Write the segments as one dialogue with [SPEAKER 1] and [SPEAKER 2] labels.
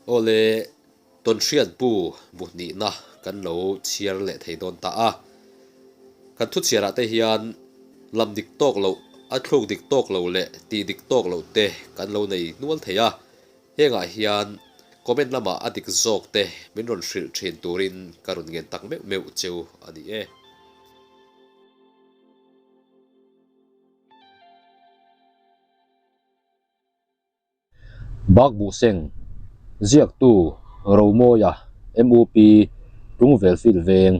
[SPEAKER 1] Awle, tawnhriat bu bu hnihna kan lo chhiar leh thei dawn ta a. Kan thu chhiarah te hian lam dik tawk loh, a thluk dik tawk lo leh tih dik tawk loh te kan lo nei nual thei a. Hengah hian comment lamah a dik zawk te min rawn hrilh thin turin ka rawn ngen tak meuh meuh cheu a ni e.
[SPEAKER 2] Bakbuhseng, Ziaktu, Romawia, MUP, Tlungvelfield veng.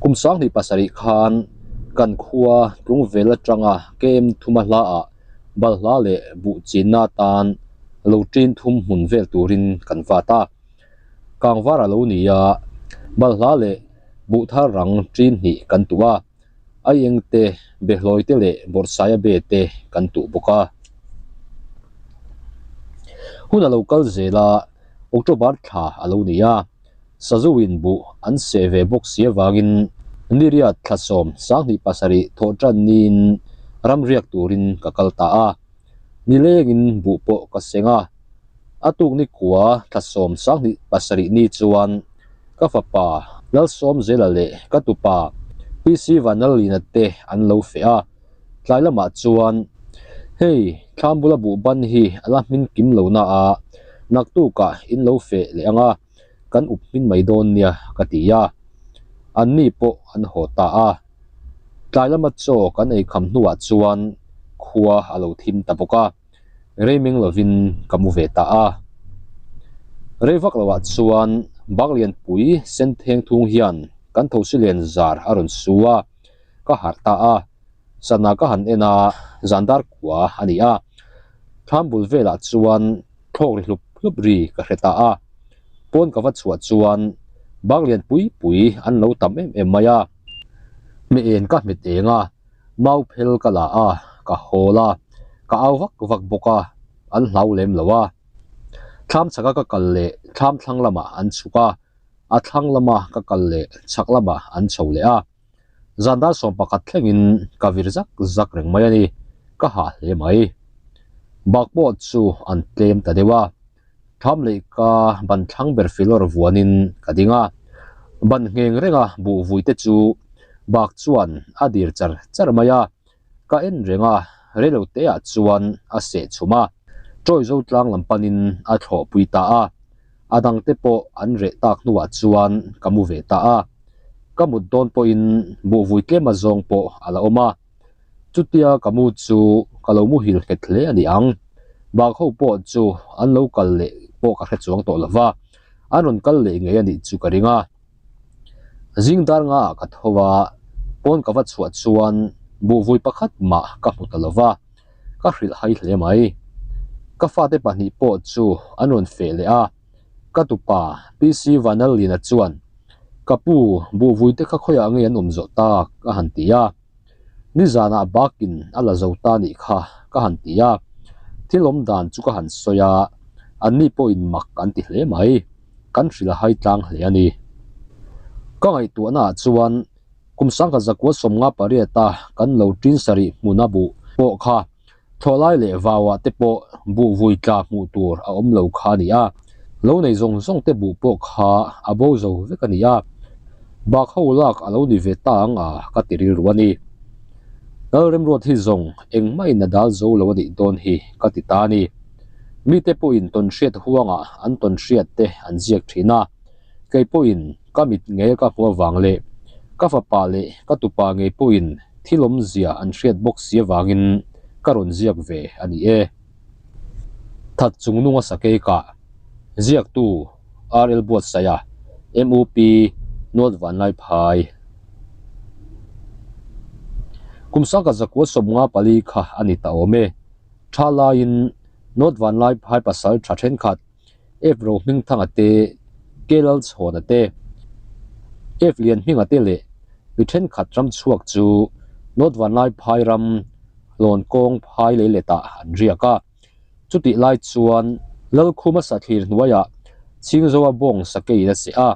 [SPEAKER 2] Kum 27 khan kan khua Tlungvel atanga KM thuma hlaah balhla leh buh chinna atan lo ṭin thum hmun vel turin kan vat a. Kangvar a lo ni a, balhla leh buh thar rang ṭin hnih kan tuh a. A eng te, behlawi te leh bawrhsaia be te kan tuh bawk a. Hun a lo kal zel a, October thla a lo ni a, Sazuin buh an seh ve bawk si avangin Niriat thla 27 thawh tan niin ram riak turin ka kal ta a. Nilengin buh pawh ka seng a, a tuk ni kua thla 27 ni chuan ka fapa Lalsawmzela leh ka tupa PC Vanlalina te an lo feh a, tlai lamah chuan hei thlam bula buh ban hi a la hmin kim lo na a, naktukah in lo feh leh ang a, kan up hmin mai dawn nia ka ti a, anni pawh an haw ta a. Tlai lama chaw kan ei kham hnuah chuan khua a lo thim ta bawk a. Rei meng lovin ka mu ve ta a. Rei vak loah chuan bak lianpui sen theng thung hian kan thosi len zar a rawn su a, ka harh ta a. Sana ka han en a, zan dar kua a ni a. Thlam bul velah chuan thlawk ri hlup hlup ri ka hre ta a. Pawn ka va chhuah chuan bak lianpui pui an lo tam em em mai a. Hmeh en ka hmet eng a. Mau phel ka la a, ka hawl a, ka au vak vak bawk a, an hlau lem lo a. Thlam chhaka ka kal leh thlam thlang lamah an chhuk a, a thlang lama ka kal leh chhak lamah an chho leh a. Zan dar 11 thlengin ka vir zak zak reng mai a ni, ka hah hle mai. Bak pawh chu an tlem ta deuh a. Tham leh ka ban thlang ber filawr vuanin ka ding a, ban ngheng renga buh vui te chu bak chuan a dir char char mai a, ka en reng a, reilo te ah chuan a seh chhum a, Troy zo tlang lam panin a thlawh pui ta a, a dang te pawh an reh tak hnuah chuan ka mu ve ta a, ka mut dawn pawhin buh vui tlem azawng pawh a la awm a. Chutia ka mu chu ka lo muhil nghet hle a ni ang. Bak ho pawh chu an lo kal leh pawh ka hre chuang tawh lo va, an rawn kal leh ngei a nih chu ka ring a. Zing dar nga ah ka tho a, pawn ka va chhuah chuan buhvui pakhat mah ka hmu ta lo va, ka hrilh hai hle mai. Ka fate pahnih pawh chu an rawn feh leh a. Ka tupa, PC Vanlalina chuan, Ka pu, buhvui te kha khawiah nge an awm zawh tak? a han ti a. Nizanah bakin a la zo ta nih kha ka han ti a. Thil awm dan chu ka han sawi a, anni pawhin mak an ti hle mai. Kan hrilh a hai tlang hle a ni. Ka ngaihtuahnaah chuan kum 1958 a kan lo ṭin sarih hmuna buh pawh kha Thlawhlai leh vauah te pawh buh vui tla hmuh tur a awm lo kha a ni a, lo nei zawng zawng te buh pawh kha a bo zo vek a ni a, bak ho lak a lo ni ve ta ang a ka ti rilru a ni. Lalremruat hi zawng engmah in a dal zo lo a nih dawn hi ka ti ta a ni. Mite pawhin tawnhriat huangah an tawnhriat te an ziak thin a, kei pawhin ka mit ngei ka hmuh avang leh ka fapa leh ka tupa ngei pawhin thil awmzia an hriat bawk si avangin ka rawn ziak ve a ni e. That chung nunga sakei kah ziaktu RL Buatsaia, MUP, North Vanlaiphai. Kum 1954 kha a ni ta awm e. Tha laiin North Vanlaiphai pasal tha thenkhat F Rohmingthanga te, K Lalchhawna te, F Lianhminga te leh mi thenkhat ram chhuak chu North Vanlaiphai ram Hlawn kawng phai lei letah an riak a. Chutih lai chuan Lalkhuma sathlir hnuaiah Chhingzoa bawng sakeiin a seh a.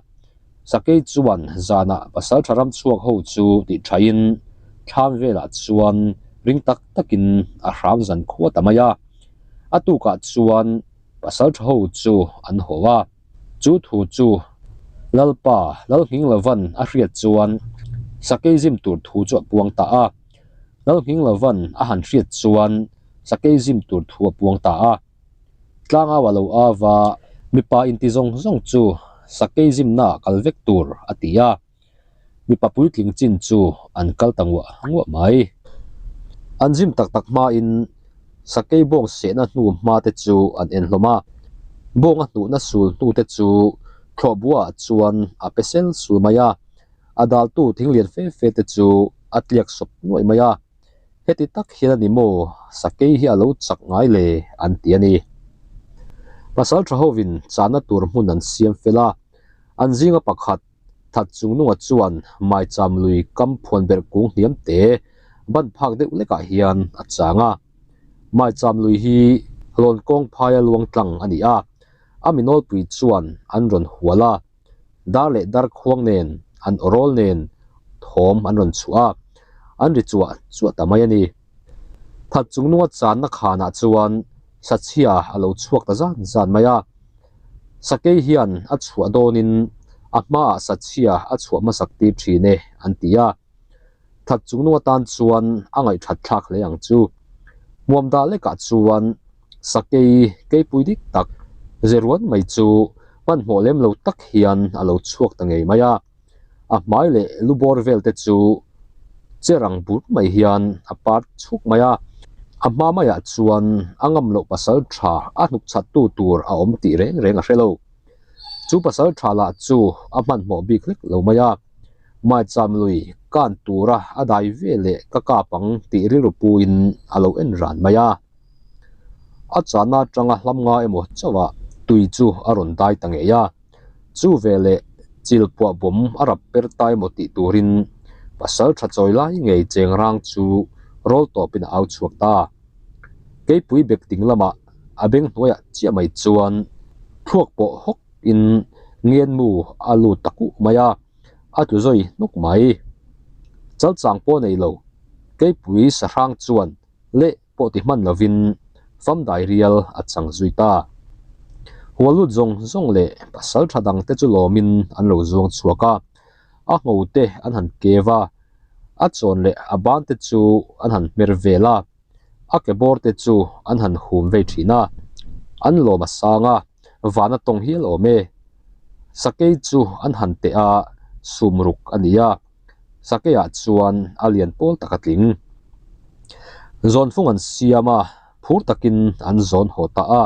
[SPEAKER 2] Sakei chuan zanah pasaltha ram chhuak ho chu tih thain thlam velah chuan ring tak takin a hram zan khua ta mai a. A tukah chuan. Pasalṭha ho chu an haw a. Chu thu chu Lalpa Lalnghinglovan'n a hriat chuan sakei zim tur thu chu a puang ta a. Lalnghinglovan'n a han hriat chuan sakei zim tur thu a puang ta a. Tlangau a lo au a, mipa inti zawng zawng chu sakei zimnaah kal vek tur a ti a. Mipa puitling chin chu an kal ta nguah nguah mai. An zim tak tak hmain sakei bawng sehna hnu hma te chu an en hlawm a, bawng a hnuhna sul hnu te chu thlawhbuaah chuan a pe sel sul mai a, a daltu thing lian fe fe te chu a tliak sawp nuaih mai a. Heti tak hian a ni maw sakei hi a lo chak ngai le an ti a ni. Pasal tha hovin chahna tur hmun an siam fel a, an zinga pakhat That chungnunga chuan maicham lui kam phuan berh kung hniam te ban phak deuh lekah hian a chang a. Maicham lui hi hlawn kawng phaia luang tlang a ni a, a mi nawlpui chuan an rawn hual a, dar leh dar khuang nen an awrawl nen thawm an rawn chhuah a, an ri chuah chuah ta mai a ni. That chungnunga channa khanah chuan sachhia a lo chhuak ta zan zan mai a. Sakei hian a chhuah dawnin a hmaah sachhia a chhuah hmasak tir thin e an ti a. That chungnung atan chuan a ngaihthat thlak hle ang chu. Hmuam dah lekah chuan sakei keipui dik tak ze ruan mai chu hmanhmawh lem lo tak hian a lo chhuak ta ngei mai a. A hmai leh lu bawr vel te chu cher ang bur mai hian a part chhuk mai a, a hma maiah chuan a ngam loh pasal tha a hnuk chhat tu tur a awm tih reng reng a hre lo. Chu pasal tha lah chu a hmanhmawh bik hlek lo mai a, maicham lui kan tura a dai ve leh ka kap ang tih rilru puin a lo en ran mai a. A chahna atanga hlam nga emaw chauh ah tui chu a rawn dai ta ngei a. Chu veleh chil puah bawm a rap per ta emaw tih turin pasal tha chawi lai ngei cheng rang chu rawl tawpin a au chhuak ta. Keipui bek ding lamah a beng hnuaiah chiah mai chuan thluak pawh hawk in ngenmu a lut ta kuh mai a, a tlu zawi hnuk mai. Chalchang pawh nei lo, keipui sahrang chuan leh pawh ti hman lovin famdai rial a chang zui ta. Hual lut zawng zawng leh pasal tha dang te chu lawmin an lo zuang chhuak a, a ngho te an han kev a, a chawn leh a ban te chu an han hmer vel a, a ke bawr te chu an han hum vei thin a, an lawm a sang a, van a tawng hial awm e. Sakei chu an han teh a, sum ruk a ni a. Sakeiah chuan a lian pawl tak a tling. Zawnfung an siam a, phur takin an zawn haw ta a.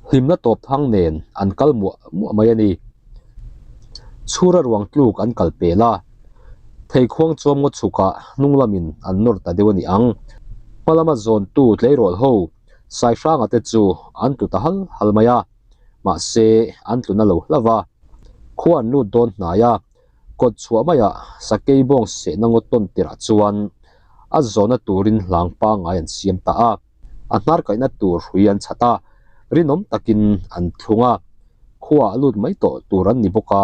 [SPEAKER 2] Hlimna tawp thang nen an kal muah muah mai a ni. Chhura ruang tluk an kal pel a, theikhuang chuam ngaw chhukah hnung lamin an nawr ta deuh a ni ang. Hma lama zawntu tleirawl ho Saihranga te chu an tlu ta hal hal mai a, mahse an tlu na lo hlauh a, khua an lut dawn hnai a. Kawt chhuah maiah sakei bawng sehna ngawt tawn tirah chuan a zawhna turin hlang pangngai an siam ta a, a hnar kaihna tur hrui an chhat a, rinawm takin an thlung a, khuaah lut mai tawh tur an ni bawk a,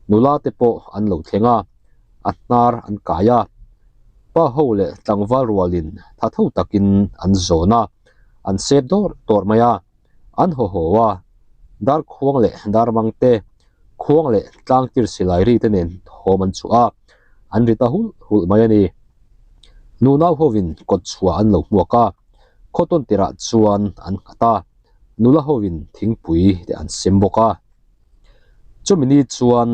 [SPEAKER 2] nula te pawh an lo thleng a, a hnar an kai a, pa ho leh tlangval rualin tha tho takin an zawn a, an sep dawrh dawrh mai a. An haw haw a, dar khuang leh dar mang te, khuang leh tlang tir silai ri te nen thawm an chhuah a, an ri ta hulh hulh mai a ni. Nunau hovin kawt chhuah an lo hmuak a, khaw tawn tirah chuan an nghat a, nula hovin thingpui te an sem bawk a. Chumi ni chuan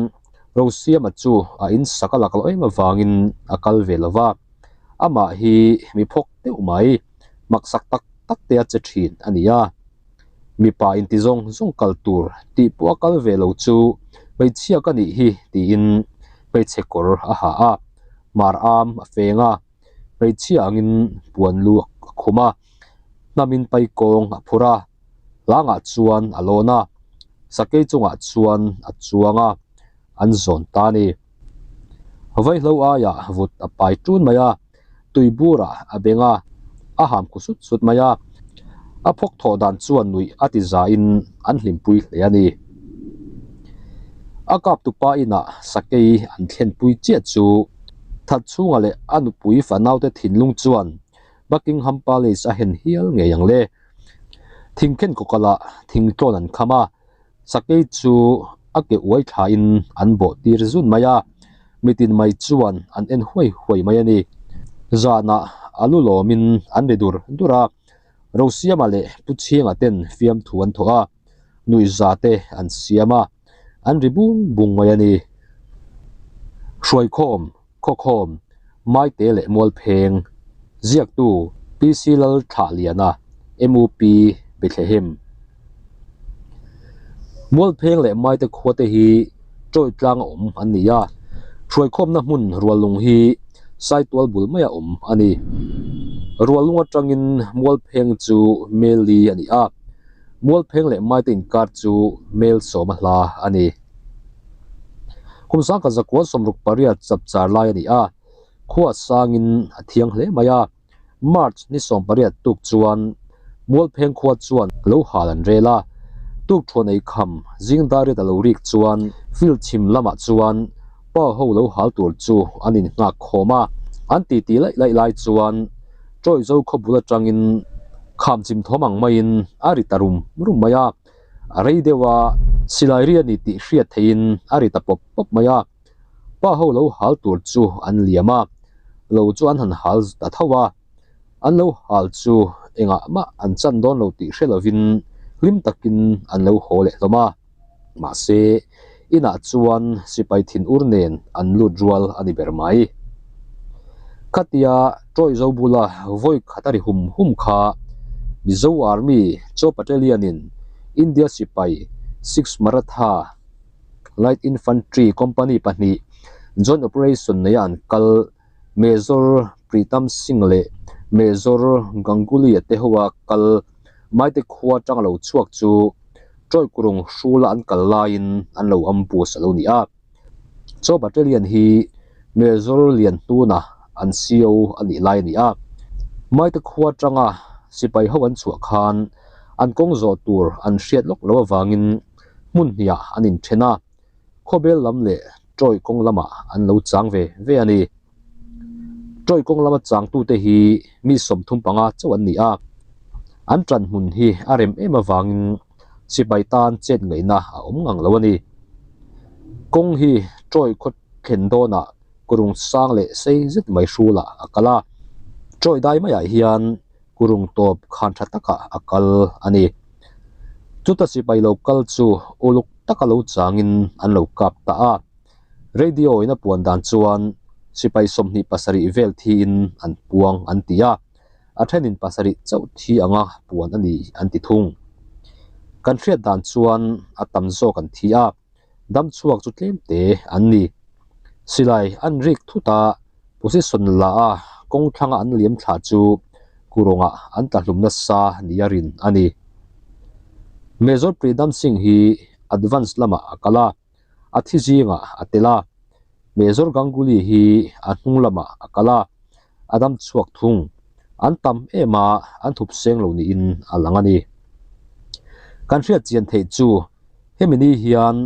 [SPEAKER 2] Rosiama chu a insak a lak loh em avangin a kal ve lo va, amah hi mi phawk deuh mai. Maksak tak tak te a che thin a ni a, mipa inti zawng zawng kal tur tih pawh a kal ve lo chu hmeichhia ka nih hi tiin hmeichhe kawr a ha a, mar am a feng a, hmeichhia angin puan lu a khum a, hnamin pai kawng a phur a, hlangah chuan a lawn a, sakei chungah chuan a chuang a, an zawn ta a ni. Vaihlo aiah vut a pai tun mai a. tui burah a beng a, a ham khu sut sut mai a. A phawk thawh dan chuan nuih a ti zain an hlimpui hle a ni. A kap tupa inah sakei an thlenpui chiah chu Thatchhunga leh a nupui fanaute thinlung chuan Buckingham Palace a hen hial ngei ang le. Thingkhen kawkalah thingtlawn an kham a, sakei chu a ke uai thlain an bawh tir zun mai a, mitin mai chuan an en huai huai mai a ni. Zanah a lu lawmin an ri dur dur a, Rosiama leh Pu Chhianga ten fiamthu an thawh a, nuihza te an siam a, an ri bung bung mai a ni. Hruaikhawm, Khawkhawm, Maite leh Mualpheng, Ziaktu, PC Lalthlahliana, MUP, Bethlehem. Mualpheng leh Maite khua te hi Ṭawih tlanga awm an ni a, hruaikhawmna hmun Ruallung hi Saitual bul maia awm a ni. Ruallung atangin Mualpheng chu mel li a ni a, Mualpheng leh Maite inkar chu mel sawma hla a ni. Kum sangkhat zakua 68 chapchar lai a ni a, khua sangin a thiang hle mai a. March ni 18 tuk chuan Mualpheng khua chuan lo hal an rel a, tuk thuan ei kham zing dar riat a lo rik chuan field chhim lamah chuan pa ho lo hal tur chu an innghak khawm a, an titi laih laih lai chuan Ṭawihzo khaw bul aṭangin kham chim thawm ang maiin a ri ta rum rum mai a, a rei deuh a, silai ri a ni tih hriat theihin a ri ta pawp pawp mai a. Pa ho lo hal tur chu an liam a, lo chu an han hal ta tho a, an lo hal chu engah mah an chan dawn lo tih hre lovin hlim takin an lo haw leh hlawm a. Mahse, inah chuan sipai thin ur nen an lut rual a ni ber mai. Khatia Ṭawihzo bula vawi khat a ri hum hum kha Mizo Army Chaw Battalion-in India sipai Six Maratha Light Infantry Company pahnih Joint Operation neia an kal Major Pritam Singh leh Major Ganguly-a te hoa kal Maite khua atanga lo chhuak chu Ṭawihkurung hrula an kal laiin an lo ambush a lo ni a. Chaw Battalion hi Major Lianhnuna an CO a nih lai a ni a. Maite khua atanga sipai ho an chhuah khan an kawng zawh tur an hriat lawk loh avangin hmun hniah an inthen a, khawbel lam leh Ṭawih kawng lamah an lo chang ve ve a ni. Ṭawih kawng lama changtute hi mi 35 chauh an ni a, an ṭan hmun hi a rem em avangin sipai tan chet ngaihna a awm ngang lo a ni. Kawng hi Ṭawih khaw thlen dawnah kurung sang leh sei zet mai hrulah a kal a, Ṭawih dai maiah hian kurung tawp khan tha takah a kal a ni. Chuta sipai lo kal chu uluk taka lo changin an lo kap ta a. Radio in a puan dan chuan sipai 27 vel thiin an puang an ti a, a thenin pasarih chauh thi anga puan a ni an ti thung. Kan hriat dan chuan a tam zawk an thi a. Dam chhuak chu tlem te an ni. Silai an rik thut a, position la a kawng thlanga an liam thla chu kurawngah an tla hlum nasa nia rin a ni. Major Pritam Singh hi advance lamah a kal a, a thi zingah a tel a. Major Ganguly hi a hnung lamah a kal a, a dam chhuak thung. An tam em a, an thup seng lo niin a lang a ni. Kan hriat chian theih chu hemi ni hian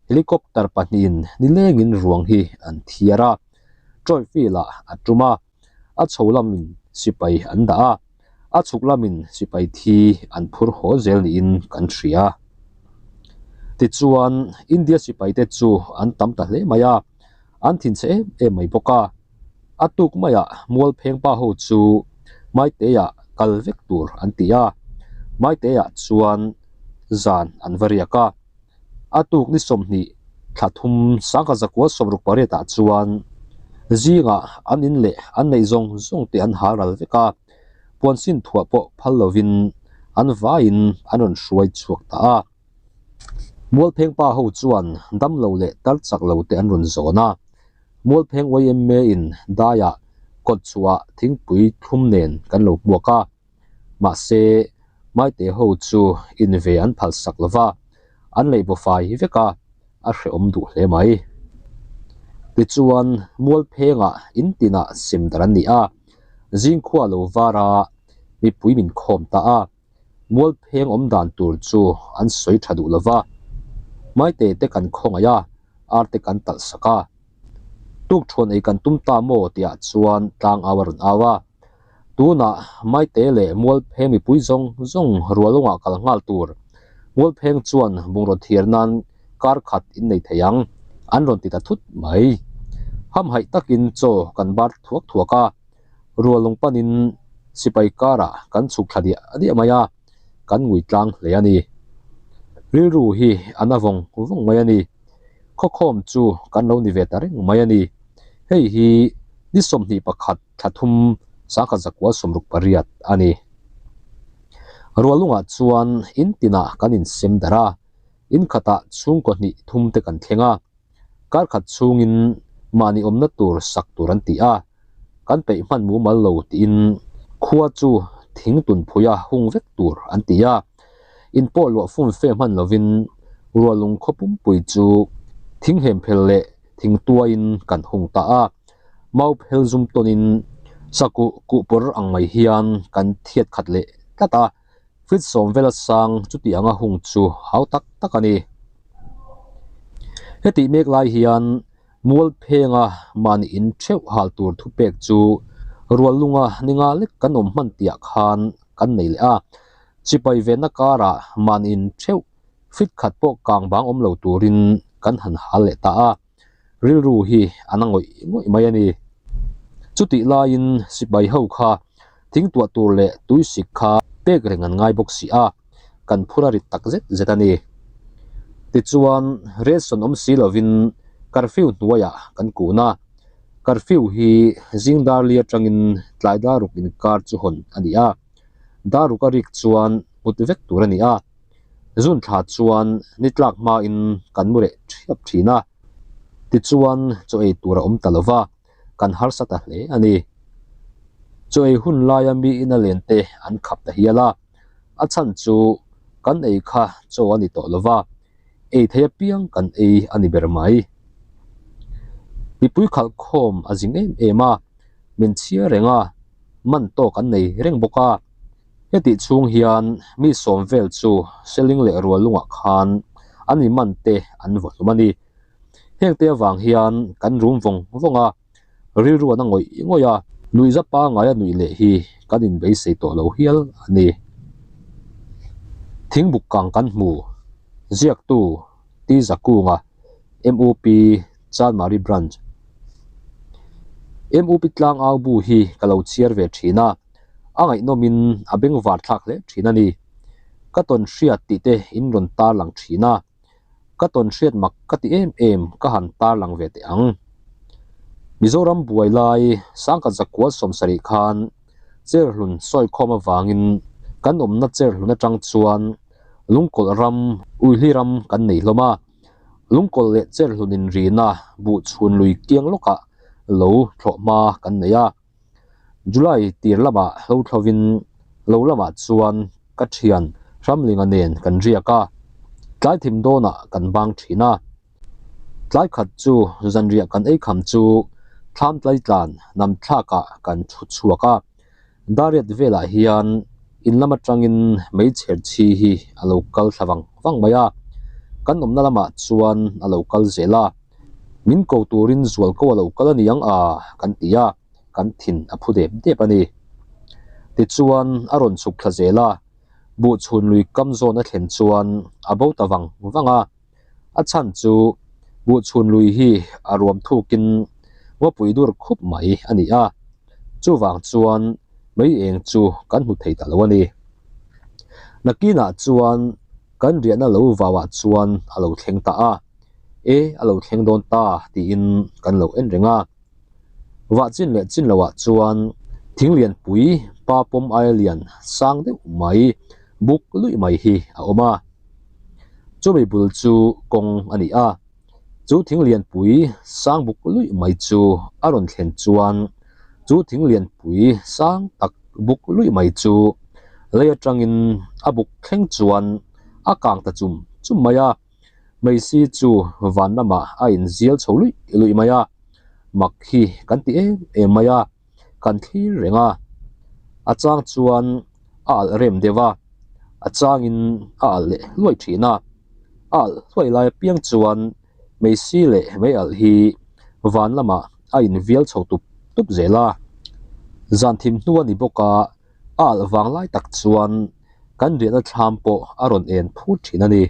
[SPEAKER 2] helicopter pahnihin nilengin ruang hi an thiar a, Troy field-ah a tum a, a chho lamin sipai an dah a, a chhuk lamin sipai thi an phur haw zel niin kan hria. Tichuan, India sipaite chu an tam ta hle mai a, an thinchhe em em mai bawk a. A tuk maiah Mualpheng pa ho chu Maiteah kal vek tur an ti a, Maiteah chuan zan an va riak a. A tuk ni 20 thla thum 1968 ah chuan zingah an in leh an neih zawng zawng te an hal ral vek a, puansin thuah pawh phal lovin an vaiin an rawn hruai chhuak ta a. Mualpheng pa ho chuan damlo leh tar chak lo te an rawn zawn a. Mualpheng YMA in daiah kawt chhuah thingpui thlum nen kan lo hmuak a, mahse Maite ho chu in ve an phal sak lo va, an leih baw fai vek a, a hrehawm duh hle mai. Tichuan Mualphengah in tinah sem dar an ni a, zingkhua lo var a, mipui min khawm ta a. Mualpheng awm dan tur chu an sawi tha duh lo va, Maite te kan khawngaih a, ar te kan talh sak a. Tuk thuan ei kan tum ta maw tihah chuan tlang au a rawn au a. Tunah Maite leh Mualpheng mipui zawng zawng Rualungah kal nghal tur. Mualpheng chuan bungraw thiar nan kar khat in nei thei ang, an rawn ti ta thut mai. Hamhaih takin chaw kan bar thuak thuak a, Rualung panin sipai karah kan chhuk thla diah diah mai a, kan ngui tlang hle a ni. Rilru hi a na vawng vawng mai a ni. Khawkhawm chu kan lo ni ve ta reng mai a ni. Hei hi ni 21 thla thum 1968 a ni. Rualungah chuan in tinah kan insem darh a, in khatah chhungkaw hnih thum te kan thleng a. Kar khat chhungin mahni awmna tur sak tur an ti a, kan peih hman mumal lo tiin khua chu thing tun phuia hung vek tur an ti a. In pawh luah fum fe hman lovin Rualung khaw pumpui chu thing hemphel leh thing tuaiin kan hung ta a, mau phel zum tawnin sakuh kuhpawr ang mai hian kan thiat khat leh tlat a. Feet sawm vela sang chuti anga hung chu hau tak tak a ni. Hetih mek lai hian mual phenga mahni in theuh hal tur thupek chu rual lunga ni nga lek kan awm hman tihah khan kan nei leh a. Sipai venna karah mahni in theuh feet khat pawh kang bang awm lo turin kan han hal leh ta a. Rilru hi a na ngawih ngawih mai a ni. Chutih laiin sipai ho kha thing tuah tur leh tui sik kha pek reng an ngai bawk si a, kan phur a rit tak zet zet a ni. Tichuan, ration awm si lovin curfew hnuaiah kan kun a, curfew hi zing dar li atangin tlai dar ruk inkar chu hawn a ni a, dar ruk a rik chuan mut vek tur a ni a. Zun thla chuan ni tlak hmain kan mu reh thiap thin a, tichuan chaw ei tur a awm ta lova, kan harsa ta hle a ni. Chaw ei hun laia mi ina len te an khap ta hial a, a chhan chu kan ei kha chaw a ni tawh lova, ei thei apiang kan ei a ni ber mai. Mipui khalh khawm a zing em em a, min chhiar reng a, man tawk an nei reng bawk a. Hetih chhung hian mi sawm vel chu Seling leh Rualungah khan an mi man te an vaw hlum a ni. Hengte avang hian kan rum vawng vawng a, rilru an a ngawih ngawih a, nuihza pangngaia nuih leh hi kan inbeisei tawh lo hial a ni. Thingbuk kang kan hmu, ziaktu T Zakunga, MUP Chanmari Branch. MUP Tlangau bu hi ka lo chhiar ve thin a. A ngaihnawmin a bengvar thlak hle thin a ni. Ka tawn hriat tih te in rawn tar lang thin a. Ka tawn hriat mak ka ti em em ka han tar lang ve teh ang. Mizoram buai lai Sangkhat Zakua 70 khan Cherhlun sawikhawm avangin kan awmna Cherhlun atang chuan Lungkawlh ram, Uihli ram kan nei hlawm a. Lungkawlh leh Cherhlun inrina buhchhun lui kiang lawkah lo thlawh hma kan nei a. July tir lamah hlo thlovin lo lamah chuan ka thian Hramlinga nen kan riak a, tlai thim dawnah kan bang thin a. Tlai khat chu zanriah kan ei kham chu thlam tlai tlan nam thlakah kan thu chhuak a, dariat velah hian in lam atangin meichher chhi hi a lo kal thla vang vang mai a, kan awmna lamah chuan a lo kal zel a. Min ko turin zual ko a lo kal a ni ang a, kan ti a, kan thin a phu dep dep a ni. Tichuan a rawn chhuk thla zel a, buhchhun lui kam zawn a thlen chuan a bo ta vang vang a. A chhan chu buhchhun lui hi a ruam thukin ngawpui dur khup mai a ni a, chuvang chuan mei eng chu kan hmu thei ta lo a ni. Nakinah chuan kan riahna lo vauah chuan a lo thleng ta a. E, a lo thleng dawn ta tiin kan lo en reng a. Vah chin leh chin loah chuan thing lianpui pa pawm aia lian sang deuh mai buk luih mai hi a awm a. Chumi bul chu kawng a ni a. Chu thing lianpui sang buk luih mai chu a rawn thlen chuan chu thing lianpui sang tak buk luih mai chu lei atangin a buk thleng chuan a kang ta chum chum mai a. Meisi chu van lamah a inzial chho luih luih mai a, mak hi kan ti em em mai a, kan thlir reng a. A chang chuan a alh rem deuh a, a changin a alh leh hluai thin a. A alh hluai lai apiang chuan meisi leh mei alh hi van lamah a invial chho tup tup zel a. Zan thim hnu a ni bawk a, a alh vang lai tak chuan kan riahna thlam pawh a rawn en phut thin a ni.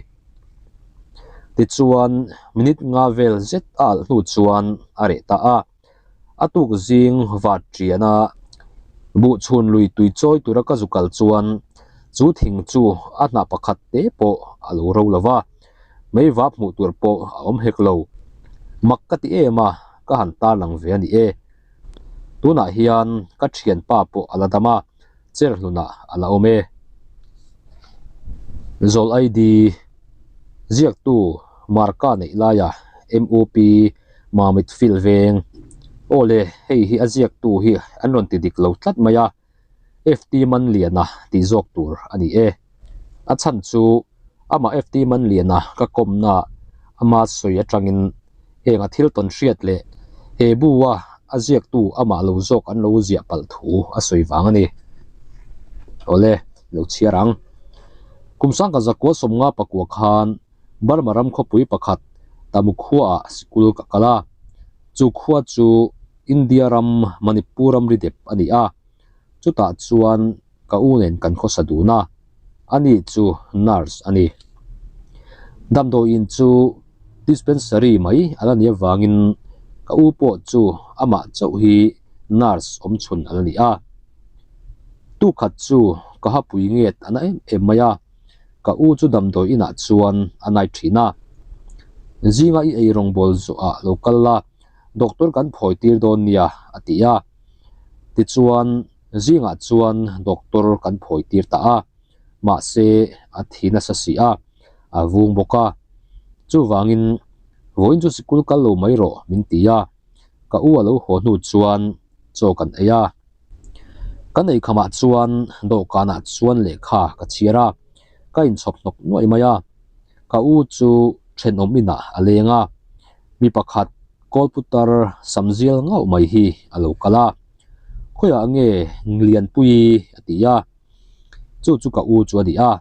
[SPEAKER 2] Tichuan, minute nga vel zet a alh hnu chuan a reh ta a. A tuk zing vat ṭian a, buhchhun lui tui chawi tura ka zu kal chuan chu thing chu a hnah pakhat te pawh a lo ro lo va, meivap hmuh tur pawh a awm hek lo. Mak ka ti em a, ka han tarlang ve a ni e. Tunah hian ka thianpa pawh a la dam a, chair hlunah a la awm e. Zawl ID ziaktu Marka neih laia MOP Mamit field veng aw le hei hi a ziaktu hi an rawn ti dik lo tlat mai a, FT Manliana tih zawk tur a ni e. A chhan chu amah FT Manliana ka kawmna ama sawi atangin heng a thil tawn hriat leh he bu a a ziaktu amah lo zawk an lo ziah palh thu a sawi vang a ni. Awle, lo chhiar ang. Kum sangka zakua sawmnga pakua khan Burma ram khawpui pakhat Tamu khuaah sikul ka kal a. Chu khua chu India ram Manipur ramri dep a ni a. Chutah chuan ka u nen kan khawsa dun a, ani chu nurse a ni. Damdawiin chu dispensary mai a la nih avangin ka u pawh chu amah chauh hi nurse awmchhun a la ni a. Tukhat chu ka hapui nget a na em em mai a, ka u chu damdawi inah chuan a nai thin a. Zinga i ei rawngbawl zawhah lo kal la, doctor kan phawi tir dawn nia a ti a. Tichuan zingah chuan doctor kan phawi tir ta a, mahse a thi nasa si a, a vung bawk a. Chuvangin vawiin chu sikul kal lo mai rawh min ti a, ka u a lo haw hnu chuan chaw kan ei a. Kan eikhamah chuan dawhkanah chuan lehkha ka chhiar a, ka inchhawp hnawk nuaih mai a. Ka u chu thenawm inah a leng a, mi pakhat Kawlputar samzial ngauh mai hi a lo kal a, Khawiah nge Nglianpui a ti a, chu chu ka u chu a ni a,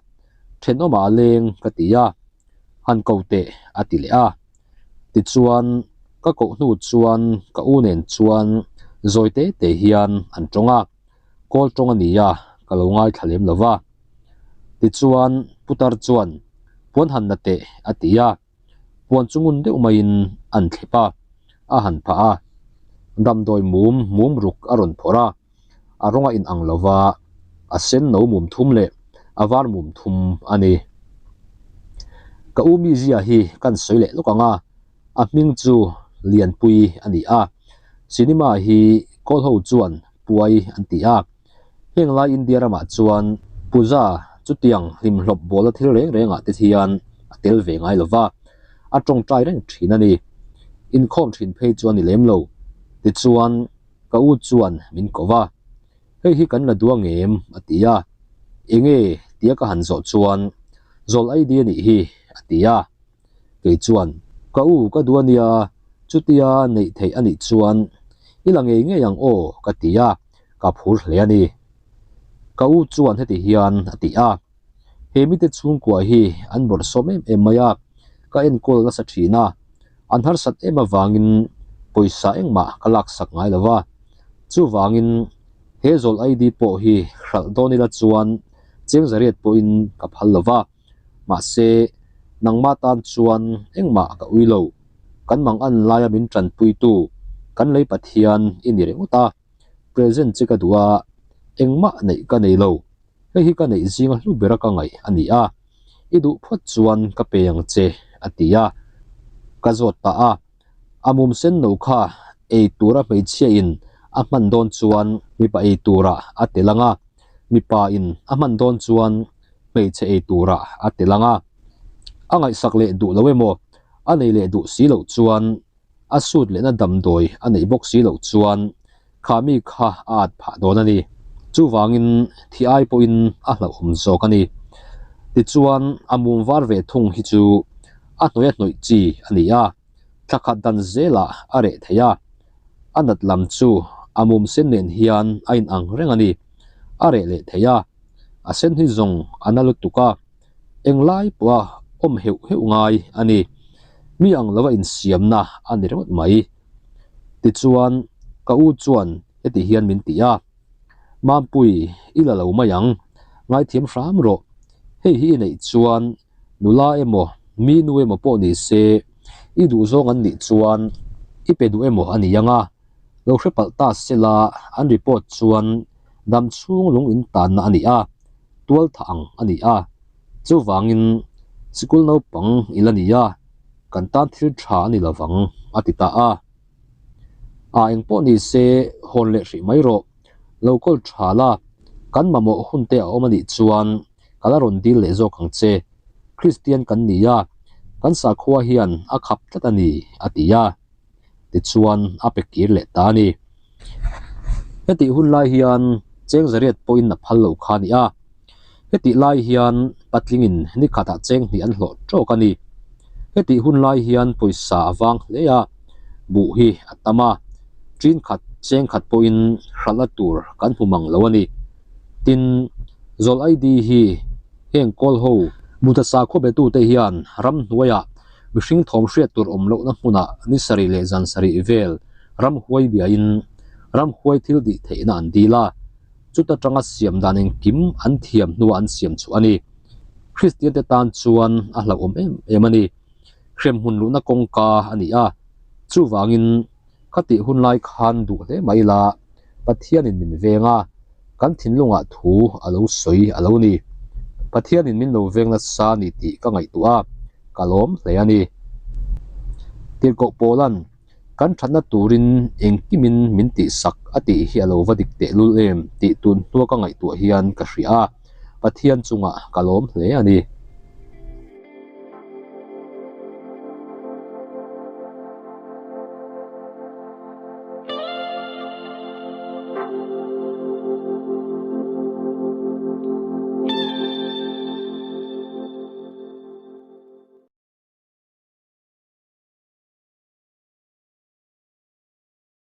[SPEAKER 2] thenawmah a leng ka ti a, han ko teh a ti leh a. Tichuan ka koh hnu chuan ka u nen chuan zawi te te hian an tawng a, kawl tawng a ni a, ka lo ngaithla lem lo va. Tichuan putar chuan puan han na teh a ti a. Puan chu ngun deuh maiin an thlep a, a han phah a. Damdawi mum mum ruk a rawn phawrh a, a rawng a inang lo va, a sen no mum thum leh a var mum thum a ni. Ka u mizia hi kan sawi leh lawk ang a, a hming chu Lianpui a ni a, cinema hi kawl ho chuan Puai an ti a. Heng lai India ramah chuan puja chutiang hlimhlawp bawla thil reng rengah te hian a tel ve ngai lo va, a tawngtai reng thin a ni. Inkhawm thin phei chu a ni lem lo. Tichuan ka u chuan min ko va, Hei hi kan la duh ang em? a ti a. Enge? tia ka han zawh chuan, Zawl ID a nih hi, a ti a. Kei chuan, Ka u, ka duh a nia, chutia neih theih a nih chuan i la ngei ngei ang aw, ka ti a, ka phur hle a ni. Ka u chuan heti hian a ti a, He mite chhungkua hi an bawrhsawm em em mai a, ka enkawl nasa thin a, an harsat em avangin pawisa engmah ka laksak ngai lo va, chuvangin he zawl ID pawh hi hralh dawn ila chuan cheng zariat pawhin ka phal lo va. Mahse, nangmah tan chuan engmah ka ui lo. Kan mang an laia min tanpuitu kan lei Pathian i ni ringawt a. Present che ka duh a, engmah neih ka nei lo. Hei hi ka neih zinga hlu bera ka ngaih a ni a. I duh phawt chuan ka pe ang che, a ti a. Ka zawt ta a. A mum sen no kha ei tura hmeichhia in a hman dawn chuan mipa ei turah a tel ang a, mipa in a hman dawn chuan hmeichhe ei turah a tel ang a. A ngaihsak leh duh lo emaw, a nei leh duh si loh chuan a sut lehna damdawi a neih bawk si loh chuan kha mi kha a at phah dawn a ni. Chuvangin thi ai pawhin a hlauhawm zawk a ni. Tichuan a mum var ve thung hi chu a hnawih a hnawih chi a ni a, thla khat dan zelah a reh thei a. A nat lam chu a mum sen nen hian a inang reng a ni. A reh leh thei a, a sen hi zawng a na lutuk a, englai pawha awm heuh heuh ngai a ni. Mi ang lova insiamna a ni ringawt mai. Tichuan, ka u chuan heti hian min ti a. Mampui, i la lo mai ang, ngaithiam hram rawh. Hei hi i neih chuan nula emaw, mi nu emaw pawh ni se, i duhzawng an nih chuan i pe duh emaw a ni ang a. Lo hre palh ta sela an report chuan dam chhung lung in tanna a ni a, tual thah ang a ni a. Chuvangin sikul naupang i la ni a, kan tan thil tha a ni lovang a ti ta a. A engpawh ni se hawn leh hrih mai rawh. Lo kawl tha la, kan mamawh hun te a awm a nih chuan ka la rawn dil leh zawk ang che. Kristian kan ni a, kan sakhua hian a khap tlat a ni, a ti a. Tichuan a pe kir leh ta a ni. Hetih hun lai hian cheng zariat pawhin a phal lo kha a ni a. Hetih lai hian patlingin ni khatah cheng hnih an hlawh tawk a ni. Hetih hun lai hian pawisa a vang hle a, buh hi a tam a, ṭin khat cheng khat pawhin hralhna tur kan hmu mang lo a ni. Tin, zawl ID hi heng kawl ho Buddha sakhua betute hian ramhnuaiah mihring thawm hriat tur awm lohna hmunah ni sarih leh zan sarih vel ramhuai biain ramhuai thil tih theihna an dil a, chuta tanga siam dan engkim an thiam hnuah an siam chhuah a ni. Kristiante tan chuan a hlauhawm em em a ni. Hremhmun luhna kawngka a ni a, chuvangin khatih hun lai khan duh hle mai ila Pathianin min veng a, kan thinlungah thu a lo sawi a lo ni. Pathianin min lo veng nasa a ni tih ka ngaihtuah a, ka lawm hle a ni. Tirhkoh Paula'n kan thatna turin engkimin min tihsak a tih hi a lo va dik tehlul em tih tun hnua ka ngaihtuah hian ka hria a, Pathian chungah ka lawm hle a ni.